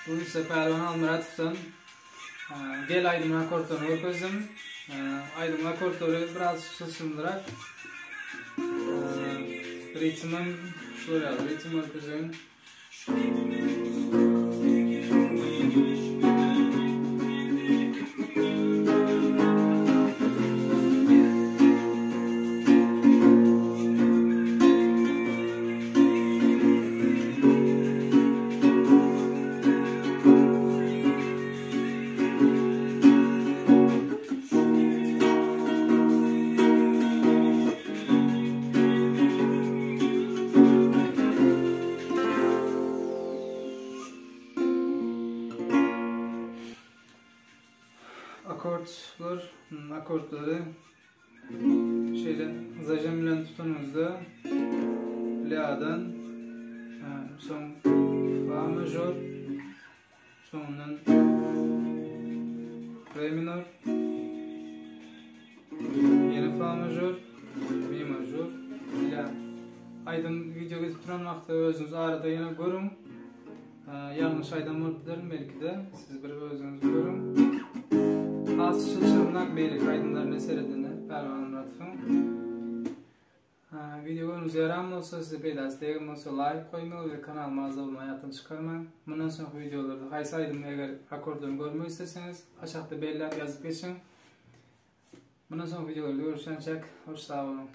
Bu ise Pälwan Halmyratowdan Gel aýdymyň akkordlaryny görkezdim. Aýdymyň akkordlary biraz çylşyrymlyrak. Ritmim şular ýaly ritm görkezeyim. Akordlar, akordlary şeýle zajim bilen tutanyňyzda lýadan soň fa major soňundan re minor ýene fa major mi major la aýdym wideo gidip duran wagtda özüňiz arada ýene görüň Ýalňyş aýdan bolup bilerin belki-de, siz bir özüňiz görüň. Has çylşyrymrak beýleki aýdymlaryna seredende Pälwan Muratowyň. Wideo göwnüňize ýaran bolsa, size peýdasy degen bolsa laýk goýmagy we kanalyma agza bolmagy ýatdan çykarmaň. Mundan soňky wideolarda haýsy aýdymy eger akkordlaryny görmek isleseňiz, aşakda belläp ýazyp geçiň. Mundan soňky wideolarda görüşýänçäk, hoş sag boluň.